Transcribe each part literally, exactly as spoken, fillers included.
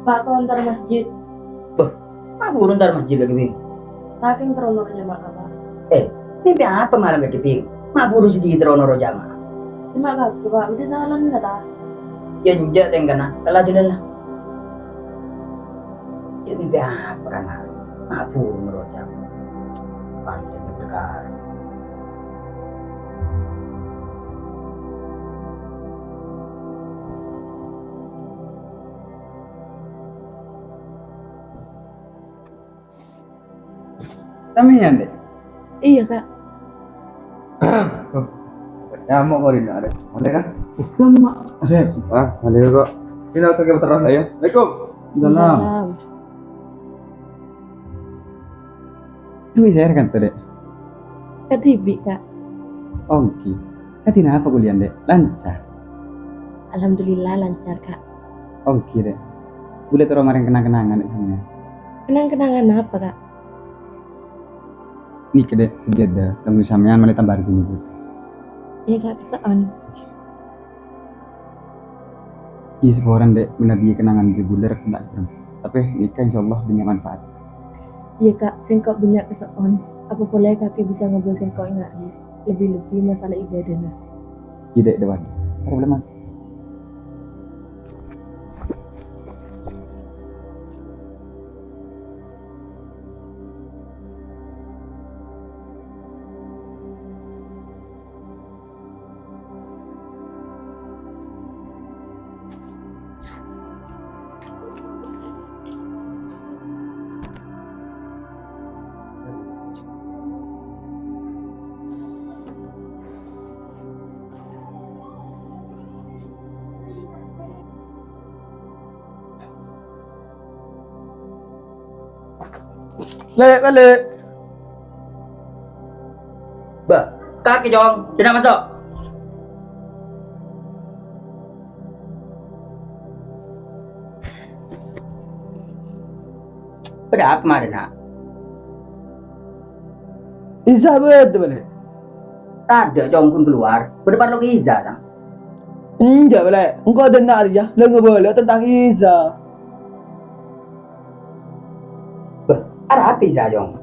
Pak, ko entar masjid. Bâh, ma' buru entar masjid kakè, Bhing? Sakèng terro noro' jamaah, Pak. Eh, mimpi apa malem kakè, Bhing? Ma' buru sè terro noro' jamaah. Cuma kakè, Pak, udah salah nih, ta? Ya, enjâ' tèngkana, kala jalan lah. Cè' mimpi apa kan, Ma'? Ma' buru noro' jamaah. Pandai berkara. Sampèyan, Dek? Iyâ, Kak. Nyamuk kok dinna' arè. Molè, Kak? Bukan, Mak. Asik. Ah, molè kok. Ini waktu kita terus, ayo. Assalamualaikum. Salam. Dwi saya kan, Dek? Kadhibi', Kak. Onggi. Kadhi napa kuliah, Dek? Lancar? Alhamdulillah, lancar, Kak. Onggi, Dek. Bulâ terro marèng kenang-kenangan, Dek, sampèyan. Kenang-kenangan apa, Kak? Nèka, Dek, sajâdâ, kanggo sampèyan malè tamba rajin ibadah. Iyâ, Kak, kaso'on. Iyâ, saporana, Dek, manabi kenangan reguler enggak serem. Tapè nèka insyaallah bânnya' manfaat. Iyâ, Kak, sèngko' bânnya' kaso'on. Apa polè kakè bisa ngobrol sèngko' enga' iyâ, lebbi-lebbi masalah ibadahna. Iyâ, Dek, Dewan. Problema. Lè', bâli'. Bâh, kakè, Cong. Dinna' maso'. Bâdâ apa marèna? Iza bâdâ, bâli'. Tadâ', Cong, ghun kalowar. Bâdâ parlo ka Iza, ta? Enjâ', bâli'. Engko' dânna' rèya la ngabâlâ tentang Iza. Bâh, arapa Iza, Cong?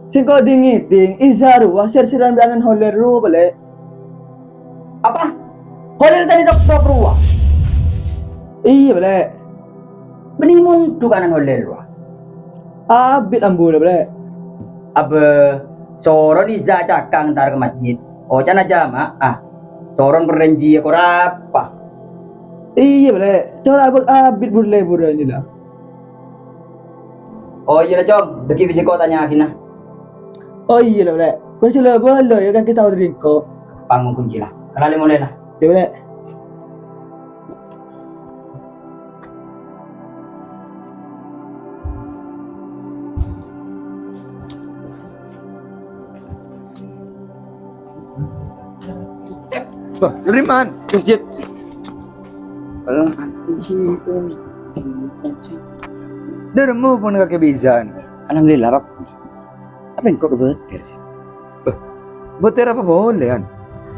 Sèngko' dhing-ngèdhing, Iza rowa sèr-sèran bi' Anan Holil rowa, bâli'. Apa? Holil tadâ' dok-, dok rowa? Iyâ, bâli'. Bânnè mondhuk Anan Holil rowa. Abit ambu la, bâli'. Abâ, soron Iza cakang entar ka masjid. Oca'na jamaah. Soron parjhânjhiyân ko arapa? Iyâ, bâli'. Cora' abâ-, abit bur-, lèbur la. Oh, iyâ la, Cong. Dâgghi' bisa ko tanya'aghina. Oh, iyâ la, bâli'. Ko sè la bâlâ, yâ, kan kita udah ringko. Panggung kunci la. Kalale molè la. Iyâ, bâli'. Wah, lu dari mana? Masjid. Dâremma pon kakè bisan. Alhamdulillah, Pak. Apa engko' kebâtèr, sih? Bâh, bâtèr apa polè, An?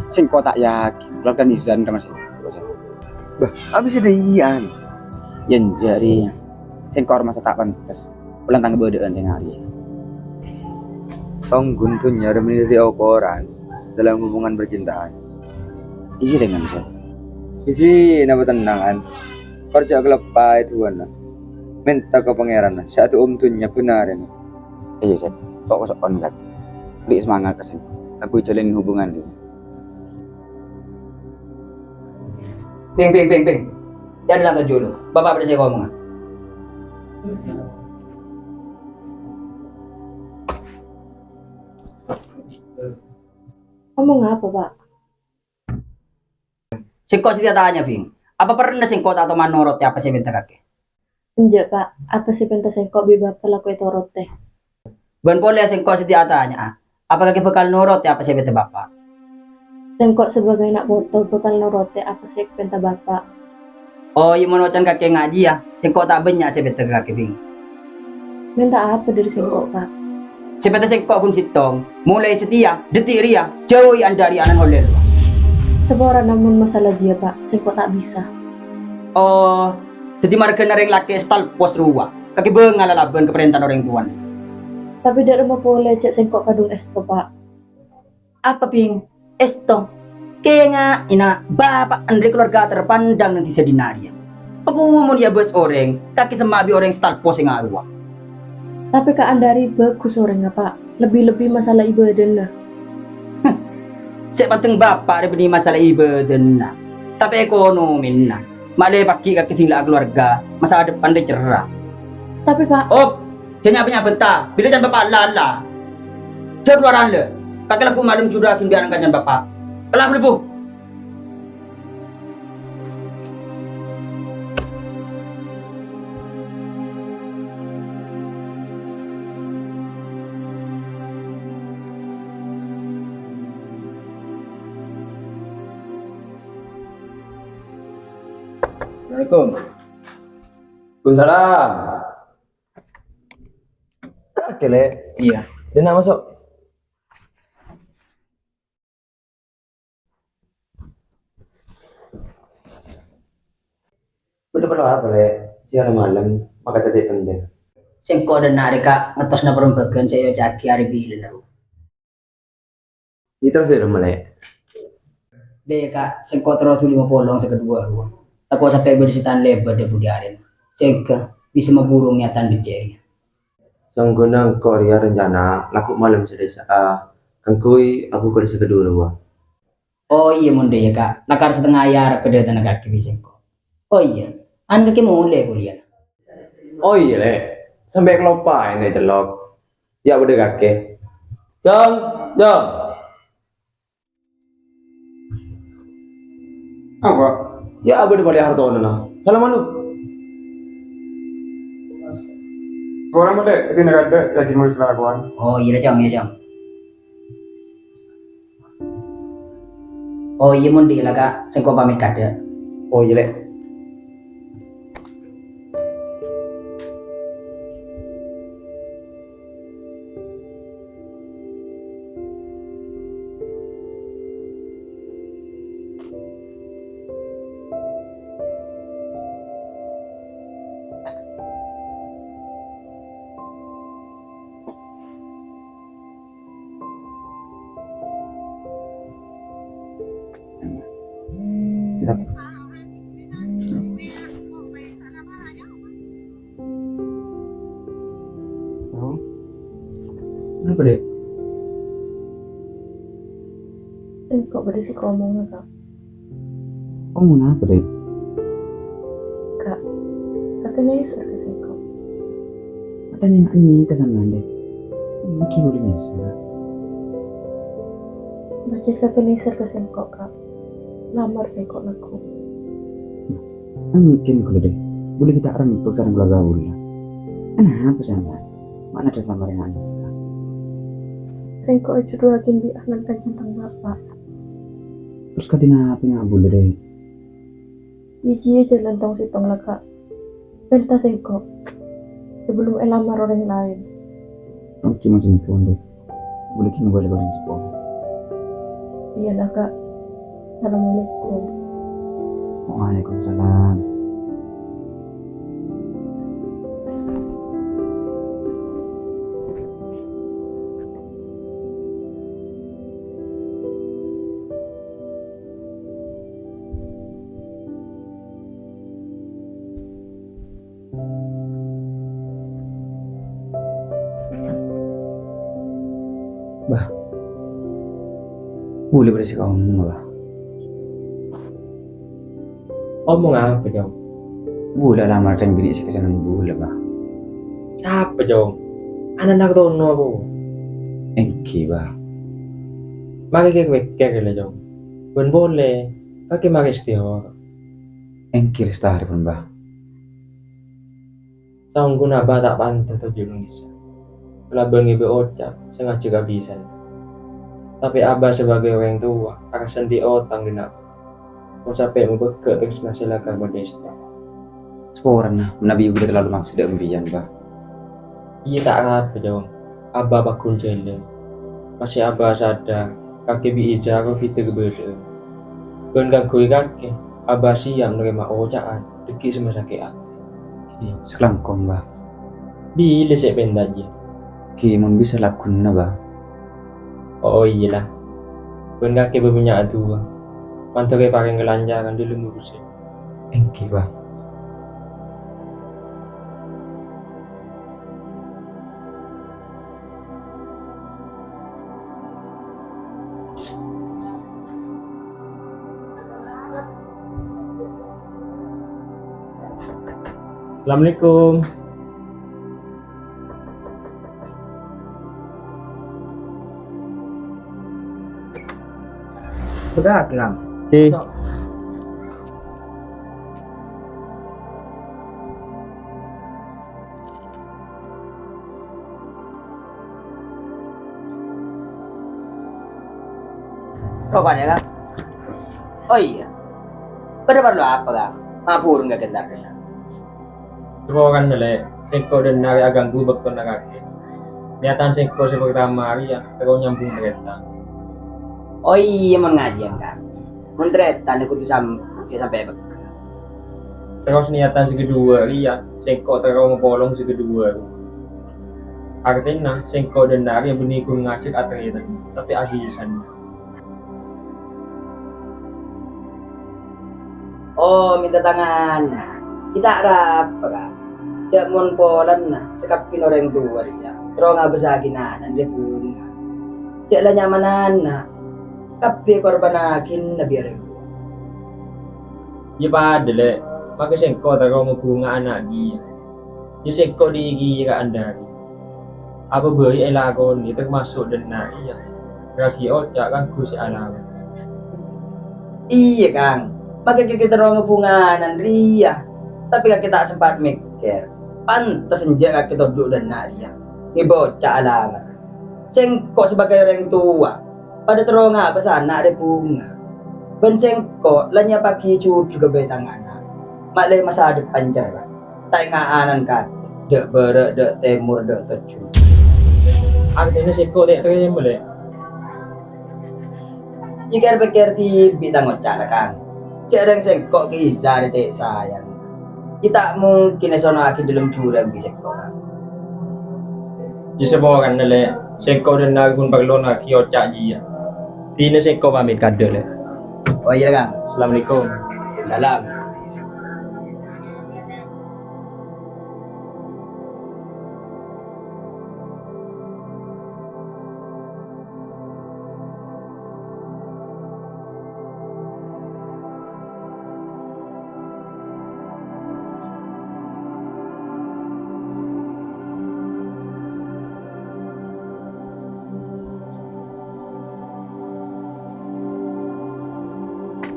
Sèngko' ta' yakin, keluarga Nizan ka masjid. Bâh, apa sè dâ' iyâ, An? Yân jârèya, sèngko' aromasa ta' pantes. Polana tang kabâdâ'ân sè ngarè. Songghun dhunnya rèya mènè dhâddhi okoran dalam hubungan percintaan. Iyâ, dengan, Sir. Isi, napa tennang, An? Kor jhâ' kaleppa è dhuwâ'na. Mènta ka Pangèranna, sè adu'um dhunnya bhender, An. Iyâ, Sir. Kok kaso'on, Kat? Bi' semangat, Kat, sèngko'. Kaangghuy jhâlân hubungan, Sir. Bhing, Bhing, Bhing, Bhing. Jhâ' dâ' toju' lu. Bapa' bâdâ sè èkomonga. Omong apa, Pak? Sèngko' sè atanya, Bhing. Apa pernah sèngko' ta' toman norotè apa sè èpènta kakè? Enjâ', Pak. Apa sè èpènta sèngko' bi' Bapa' lako ètorotè. Bân polè sèngko' sè atanya, apa kakè bhâkal norotè apa sè èpènta Bapa'? Sèngko' sabâgâi na' poto bhâkal norotè apa sè èpènta Bapa'. Oh, iyâ, mon oca'na kakè ngajhi, yâ. Sèngko' ta' bânnya' sè èpènta kakè, Bhing. Mènta apa dâri sèngko', Pak? Sè èpènta sèngko' ghun sèttong. Molaè satèya, dâddhi rèya, jhâuwi Andari ana'na Holil. Saporana mon masalah jiyâ, Pak, sèngko' ta' bisa. Oh, Dhâddhi marghâna rèng lakè' èstalpos rowa, kakè bângal alabân ka parèntana orèng towana. Tapè dâ' remma polè jhâ' sèngko' kadhung èsto, Pa'. Apa, Bhing? Èsto? Kèngaè, Na', Bapa' Andri kalowarga terpandang neng dhisa dinna' rèya. Paghun mon èabâs orèng, kakè semma' bi' orèng èstalpos sè ngarowa. Tapè Ka' Andari bhâghus orèngnga, Pa', lebbi-lebbi masalah ibâdâna. Sè pentèng Bapa' rè bânnè masalah ibâdâna, tapè ekonomina. Malè paghi' ka kèdhing la kalowarga, masa depan rè cerra. Tapè, Pa'. Op, jhâ' nya-, nya-, bânta, bilâ can Bapa' la-, la. Jhâ' kalowaran la, kakè lagghu' malem jhudhuwâghin bi' ana'na can Bapa'. Kala' bu-lebbu. Assalamualaikum. Waalaikumsalam. Kakè, Lè'? Iyâ. Dinna' maso'. Bâdâ parlo apa, Lè'? Jiyâ la malem, maka dhâddhi pendem. Sèngko' dinna' rèka ngettos parembhâghân sè èoca'aghi arè bilâna, Ru. Iyâ, terros dâ' remma, Lè'? Dâ', Ka', sèngko' terro dhuli mapolong sè kaduwâ, Ru. Tako' sampè' bâdâ sè ta' lèbât dâ' budi arèna, sèngko' bisa mabhuru niyatan beccè' rèya. Sangghuna engko' rèya rencana lagghu' malem sè dhisa, kaangghuy abu ka dhisa kaduwâ rowa. Oh iyâ, mon dâ' iyâ, Ka'. Lakar satengnga arep ka dâteng kakè bi' sèngko'. Oh iyâ, an kakè molè kuliah. Oh iyâ, Lè'. Sampè' kaloppaè, Lè', cellok. Yâ, bâdâ kakè. Jâng, Jâng. Apa? Yâ, bâdâ palèya hartona. Salam anu. Orang mode, itu nak ada, jadi mulai selakuan. Oh, iyâ, Jâng, iyâ, Jâng. Oh iyâ, mon dâ' iyâ la, Ka', sèngko' pamit kadâ'. Oh iyâ, Lè'. Siap. Halo? Kenapa, Dek? Engko' bâdâ sè èkaomonga, Ka'. Omong apa, Dek? Ka', kakè nèser ka sèngko'. Atanya nggak nih ke sana, Dek. Lagi boleh nèser. Bâjâr kakè nèser ka sèngko', Ka'. Lamar sèngko' lagghu'. Mungkin kalau, Dek. Boleh kita rembuk sareng keluarga boleh. Kenapa, sampeyan? Mana ada lamaran anak kita? Sèngko' èjhudhuwâghin bi' ana'na kancana tang bapa'. Terros kadhi napa ngabulâ, Dek? Jiyâ jhâlân tong-sèttong la, Ka'. Pènta sèngko', sabellunna èlamar orèng laèn. Oke, mon sèngko', Dek. Bulâ ghi' ngabâlâ ka orèng seppo. Iyâ la, Ka'. Assalamualaikum. Waalaikumsalam. Bah. Bulâ bâdâ sè èkaomong, Bah. Omong apa, Cong? Bulâ lamar dhâng binè' sè èkasennengngè bulâ, Bah. Sapa, Cong? Ana'na Tono apa? Èngghi, Bah. Mangkè kè-, mèkkèr la, Cong. Bân polè, kakè marè èstèyor. Èngghi Lestari, pon, Bah. Saongghuna Abah ta' pantes toju' neng dhisa. Kalabân ngèbâ oca' sè ngajhi kabisân. Tapè Abah sebagai orèng towa, arassa andi' otang dhinna'. Mon sampè' mabâgâ tresna sè lakar bâdâ èstèyor. Saporana, manabi bulâ terlalu maksa dâ' empèyan, Bah. Iyâ, ta' arapa, Cong. Abah paggun jhâlân. Masè Abah sadar, kakè bi' Iza rowa bhidhâ kabâdâ'ân. Bân kaangghuy kakè, Abah siyap narèma oca'an dhâggi' sè masakè' atè. Èngghi, sakalangkong, Bâ. Bilâ sè èpènta, Ji? Èngghi, mon bisa lagguna, Bâ. Oh, iyâ la. Bân kakè bâ' bânnya' adu'a. Mandhâr èparèng kalancaran dâlem urusan. Èngghi, Bâ. Assalamualaikum. Bâdâ, Kang. Oke. So- Rokok ya, Kang? Oh iya. Bâdâ parlo apa, Kang? Ma' burung ka gentar-gentar. Saporana, Lè'. Sèngko' dâ' enna' rè aghânggu bâktona kakè. Niatan sèngko' sè partama rèya terro nyambung tarètan. Oh iya, mon ngajiyân, Kang. Mon tarètan kodhu sam-, sè sampè' pegghâ. Terros niatan sè kaduwâ rèya, sèngko' terro mapolong sè kaduwâ. Artèna, sèngko' dâ' enna' rèya bânnè ghun ngajhâk atarètan, tapè abhisan. Oh, mènta tanganna. Ghi' ta' arapa, Kang. Jhâ' mon polana sakabbhiyânna orèng towa rèya terro ngabâssaghi nanan rè bhunga. Jhâ' la nyamanana kabbhi èkorbhânnaghi nabbhi orèng towa. Iyâ padâ, Lè'. Makè sèngko' terro mabhunga ana' ghiyâ. Iyâ sèngko' dhi-, ghiyâ ka'andhâri. Apa bhâi èlakonè, tamaso' dâ' enna' rèya. Raghi oca' kaangghuy sè alabâr. Iyâ, Kang. Makè kakè terro mabhunganan rèya. Tapè kakè ta' sempat mèkkèr. Pantes enjâ' kakè todhu' dâ' enna' rèya. Ngèbâ oca' alabâr. Sèngko' sabâgâi orèng towa, padâ terro ngabâs ana' rè bhunga. Bân sèngko' la nyèyapaghi jhudhu kabbhi tang ana'. Ma' lè masa depan cerrah. Ta' ènga' anan kakè, dâ' bârâ', dâ' tèmor, dâ' tojjhu. Artèna sèngko' ta' tarèma, Lè'. Jhâ' kèr-pèkkèr dhibi' tang oca' la, Kang. Jhâ' rèng sèngko' kè Iza rè ta' sayang. Ghi' ta' mungkin èsonna'aghi dâlem jhurâng bi' sèngko', Kang. Iyâ saporana, Lè'. Sèngko' dâ' enna' ghun parlo naghi oca' jiyâ. Dinah sèngko' pamèt kaadâ', Lè'. Oh iyâ, Kang. Assalamualaikum. Salam.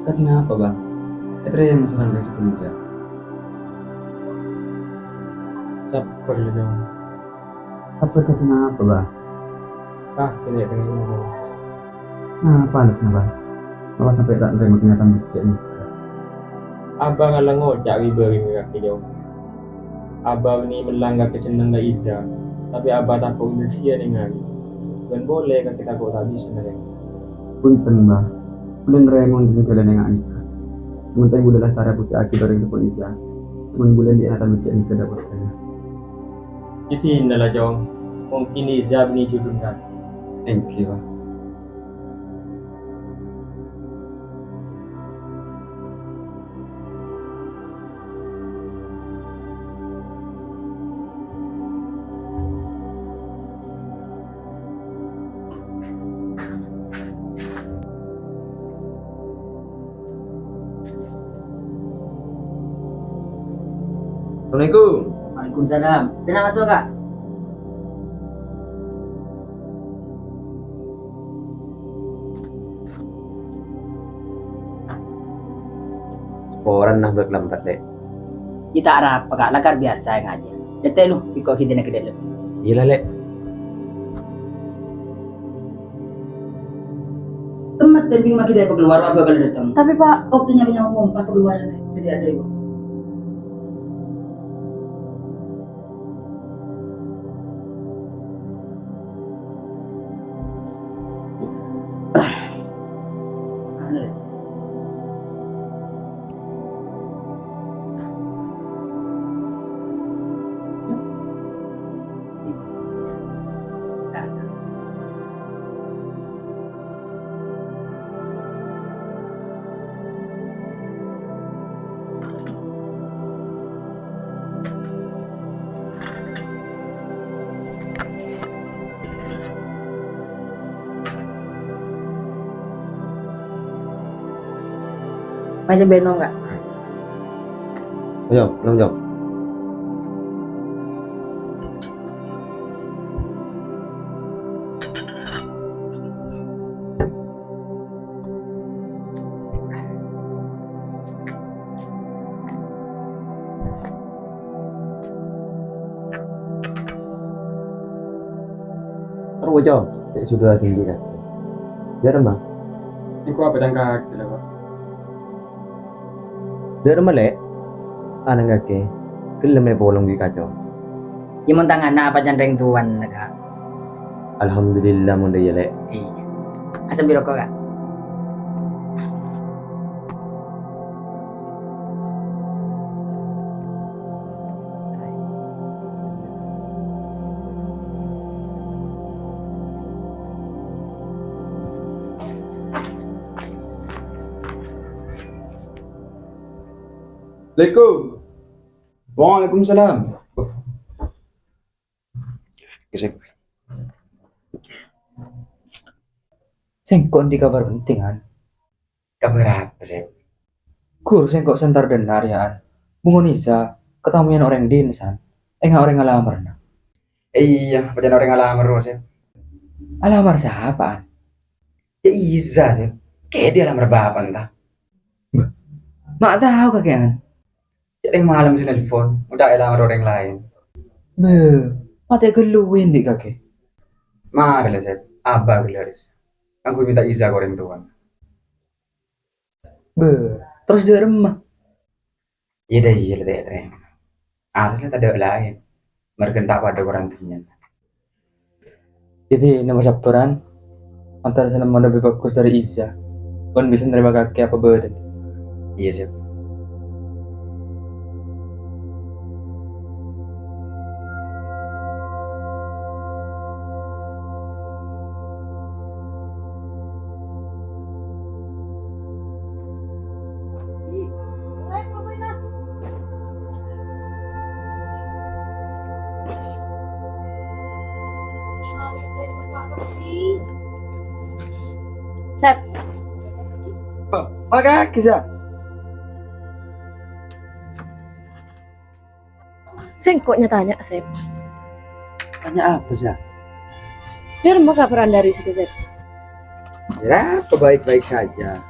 Kajjhâ napa, Bâ? Ètarèma sareng rèng sabbhân Iza. Sabbhân, Jhong. Sabbhân kajjhâ napa, Bâ? Kah, kènè' kènè' ngopo? Napa, Bâ? Napa sampè' ta' narèma kenyataan beccè' nèka? Abâ' ngala' ngoca' wi-bâri' ngartè, Jhong. Abâ' bânnè mellèng kakè senneng ka Iza, tapè Abâ' tako' dhâddhiyâ nèngalè. Bân polè kakè tako' ta' bisa narèma. Bhunten, Bâ. Kaulâ narèma jhâlân nèngalè nèka. Mon ta' bulâ lastarè abhuji'aghi bhâreng sabbhân Iza. Mon bulâ andi' ana' ta' beccè' nèka dâ' pottrana. Ghi' dinah la, Jhong. Mungkin Iza bânnè jhudhuna kakè. Èngghi, Bâ. Assalamualaikum. Waalaikumsalam. Kènè' maso', Kak. Saporana bâk lèmpet, Lè'. Ghi' ta' arapa, Kak, lakar biyasa ngajhi. Dâteng lu, iko hidina ka dâlem. Iyâ la, Lè'. Temmat dan bing magi dâri keluar, apa bakal datang? Tapi, Pak. Waktunya punya ngomong, Pak, keluar. Jadi ada ibu. Masih beno nggak? Ayo, nonjok. Terus, Cok, cek sudah tinggi kan. Biar mah. Iku apa cangkak, gitu, Pak? Dâ' remma, Lè'? Ananggaghi, ghellem èpolong bi' kacong. Iyâ, mon tang ana' apa can rèng towana, Ka'? Alhamdulillah, mon dâ' iyâ, Lè'. Iyâ. Asambi roko', Ka'. Assalamualaikum. Waalaikumsalam. Sep. Sèngko' andi' kabhâr penting, An. Kabhâr apa, Sep? Ghur sèngko' sè entar dâ' enna' rèya, An. Bungoni, Sa, katamèyan orèng dinna, San. Enga' orèng alamarra. Iyâ, pajân orèng alamar, Sep. Alamar sapa, An? Yâ, Iza, Sep. Kèdhi alamar bapa'na, ta? Bâh, ma' tao kakè, An? Cè' rèng malem sè nelpon, ngoca' èlamar orèng laèn. Bâh, matè ghâllu win bi' kakè. Marè la, Sep. Abâ' ghellâ' rèsa. Kaangghuy mènta iza ka orèng towana. Bâh, terros dâ' remma? Iyâ, dâ' iyâ la, Tè', Trè. Harusnya tadâ' laèn. Marghâ ta' padâ korang dhunnyana. Jadi, napa sabbhârân? Antara sè nemmo lebbi bhâghus dâri Iza, bân bisa narèma kakè apa bâdâna. Iyâ, Sep. Sep. Apa? Makasih, Sa. Sèngko' nya-tanya, Sep. Tanya apa, Sa? Dâ' remma kabhâr Andari sè, Sep? Ya, apa baik-baik saja.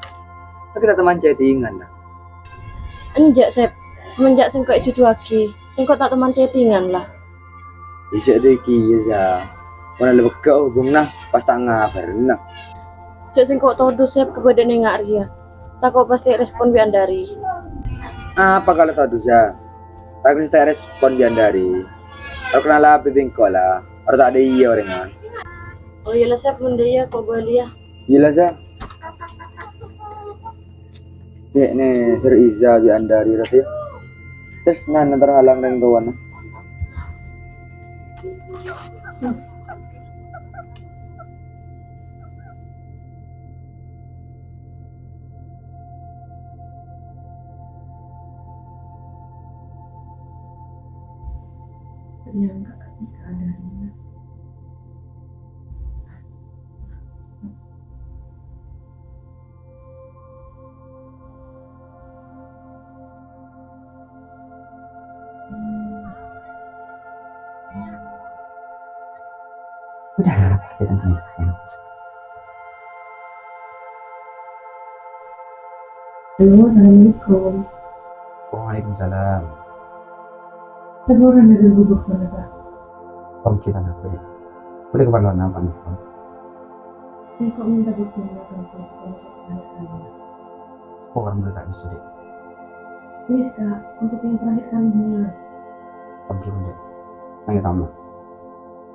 Kakè ta' toman chattingan, ta'? Enjâ', Sep. Semenjak sèngko' èjhudhuwâghi, sèngko' ta' toman chattingan, la. Bisa dâ' kèya, Sa. Mon la pegghâ' hubungna, pas ta' ngabhârâna. Jhâ' sèngko' todus, Sep, kabâdâ'ân enga' rèya. Tako' pas ta' èrespon bi' Andari. Apa kala todus, Sa? Tako' ta' èrespon bi' Andari. Ro kenal apa bi' engko', la? Ro ta' dâ' iyâ orèngnga. Oh, iyâ la, Sep, mon dâ' iyâ, ko' bâli, yâ. Iyâ la, Sa. Cè' nèser Iza bi' Andari, roti. Terros nan terhalang rèng towana. Yang ketika darinya. Udah, apa kita nelfon? Halo, assalamualaikum. Waalaikumsalam. Saporana ghânggu bâkto, Pak? Om kita apa ya? Boleh keperluan apa nih, Om? Saya kok minta buktinya untuk proses pernikahan. Kok orang boleh tak bisa, Dek? Please, Kak, untuk yang terakhir kalinya. Oke, Bunda. Nanya tamu.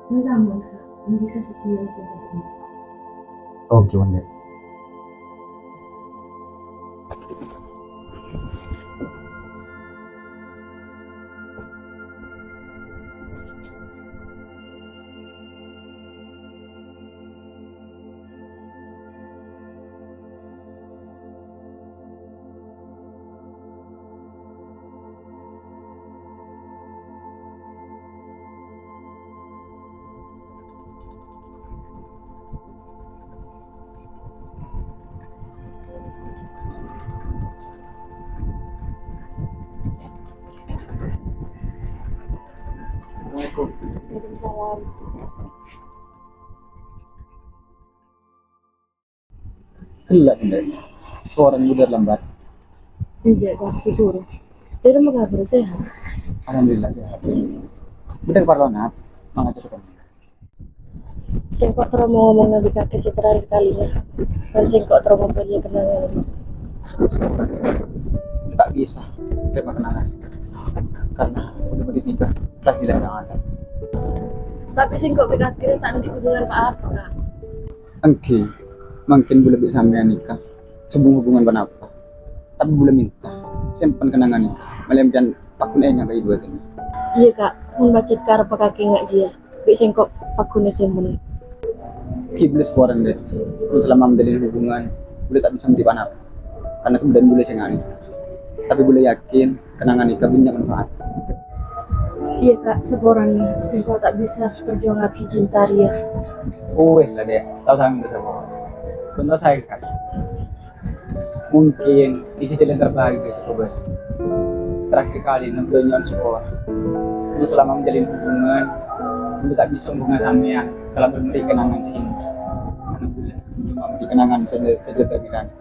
Nanya tamu, Kak. Yang bisa setia untuk bertemu. Oke, Bunda. Ghellâ', Dek. Saporana bâdâ lambat. Enjâ', Kak, jujur. Dâri ma kabhâr, sehat? Alhamdulillah, sehat. Bâdâ kaparlowan apa? Mangajhâr kaulâ. Sèngko' terro mau ngomong bi' kakè sè terakhir kalina. Bân sèngko' terro mau bâliyâ kenangan. Ta' bisa narèma kenangan. Karena udah bâdâ nèka, telah hilang kenangan. Tapè sèngko' bi' kakè ta' andi' hubungan pa-apa, Kak. Èngghi, mangkèn bulâ bi' sampèyan nèka sobung hubungan ponapa. Tapè bulâ mènta, sèmpen kenangan nèka. Malem kan paggun ènga' ka ibu atèna. Iyâ, Kak. Mon pajhât karebbhâ kakè nga' jiyâ, bi' sèngko' paggun èsèmpen. Èngghi bulâ saporana, Dek. Mon salama mandhâlin hubungan, bulâ ta' bisa mandhi ponapa. Karena kabâdâ'ân bulâ sè nga' nèka. Tapè bulâ yakin, kenangan nèka bânnya' manfaat. Iyâ, Kak, saporana. Sèngko' ta' bisa perjuangaghi cinta rèya. Wes la, Dek. Ta' osa mènta sapora. Bân ta' osa èkas. Mungkin nèka jhâlân terbaik sè èkobâsa. Terakhir kalina bulâ nyo'on sapora. Bulâ salama mandhâlin hubungan, bulâ ta' bisa hubungan sampèyan kalabân bâri' kenangan sè indah. Karena bulâ coma bâri' kenangan sè, sè jhâlân terbaik.